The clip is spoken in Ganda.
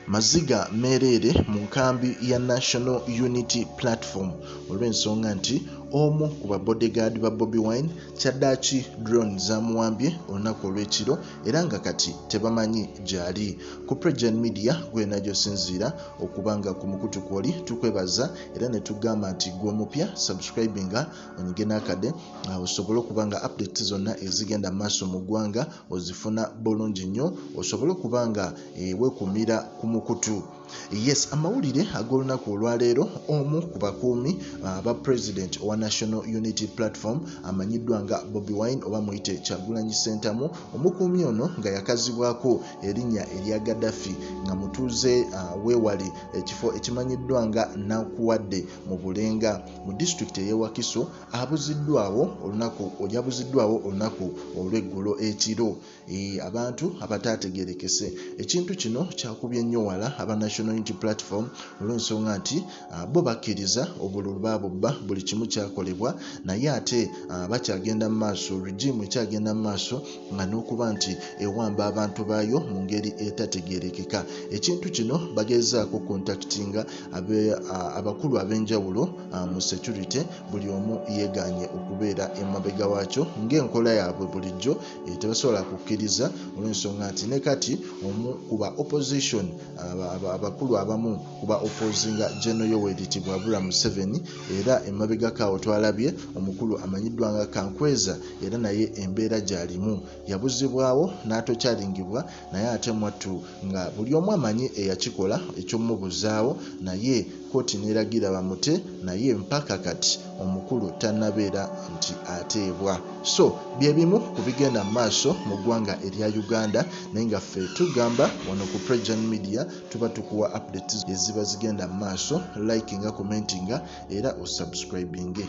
Maziga meereere mu nkambi ya National Unity Platform olw'ensonga nti omu ku ba bodyguard ba Bobi Wine kyaddaaki drone zamuwambye olunaku olw'ekiro era nga kati tebamanyi gy'ali. Ku Pregen Media gwena gy'osinziira okuba nga ku mukutu kwoli tukwebaza era ne tugamba nti gwe omupya subscribinga onyige n'akade osobole okuba nga updates zonna ezigenda mu maaso mu ggwanga ozifuna bulungi nnyo osobole okuba nga weekuumira ku mukutu. Yes, amawulire ag'olunaku olwaleero, omu ku bakuumi aba president owa National Unity Platform amanyiddwa nga Bobi Wine oba muyite Kyagulanyi Ssentamu, omukuumi ono nga yakazibwako erinnya erya Gaddafi nga mutuuze weewali ekifo ekimanyiddwa nga Nankuwadde mu Bulenga mu disitulikiti ey'e Wakiso abuziddwawo olunaku yabuziddwawo olunaku olw'eggulo ekiro abantu abataategeerekese. Ekintu kino kyakubye nnyo wala aba National Unity Platform olw'ensonga nti bo bakkiriza obululu baabubba, buli kimu kyakolebwa naye ate bakyagenda mu maaso, regime ekyagenda mu maaso nga n'okuba nti ewamba abantu baayo mu ngeri etategeerekeka. Ekintu kino bagezaako contactinga abakulu ab'enjawulo mu security, buli omu yeegaanye okubeera emabega waakyo ng'enkola yaabwe bulijjo tebasobola kukkiriza olw'ensonga nti ne kati omu ku ba opposition abakulu abamu ku ba opposinga General Yoweri Tibuhaburwa Museveni era emabegako awo twalabye omukulu amanyiddwa nga Kankweza era naye embeera gy'alimu yabuzibwawo n'atokyalingibwa naye ate mwattu nga buli omu amanyi eyakikola eky'omubuzaawo naye kkooti n'eragira bamute naye mpaka kati omukulu tannabeera nti ateebwa. So bye bimu ku bigenda mu maaso mu ggwanga erya Uganda naye nga ffe tugamba wano ku Pregen Media tuba tukuwa updates eziba zigenda mu maaso, likinga, commentinga era osubscribinge.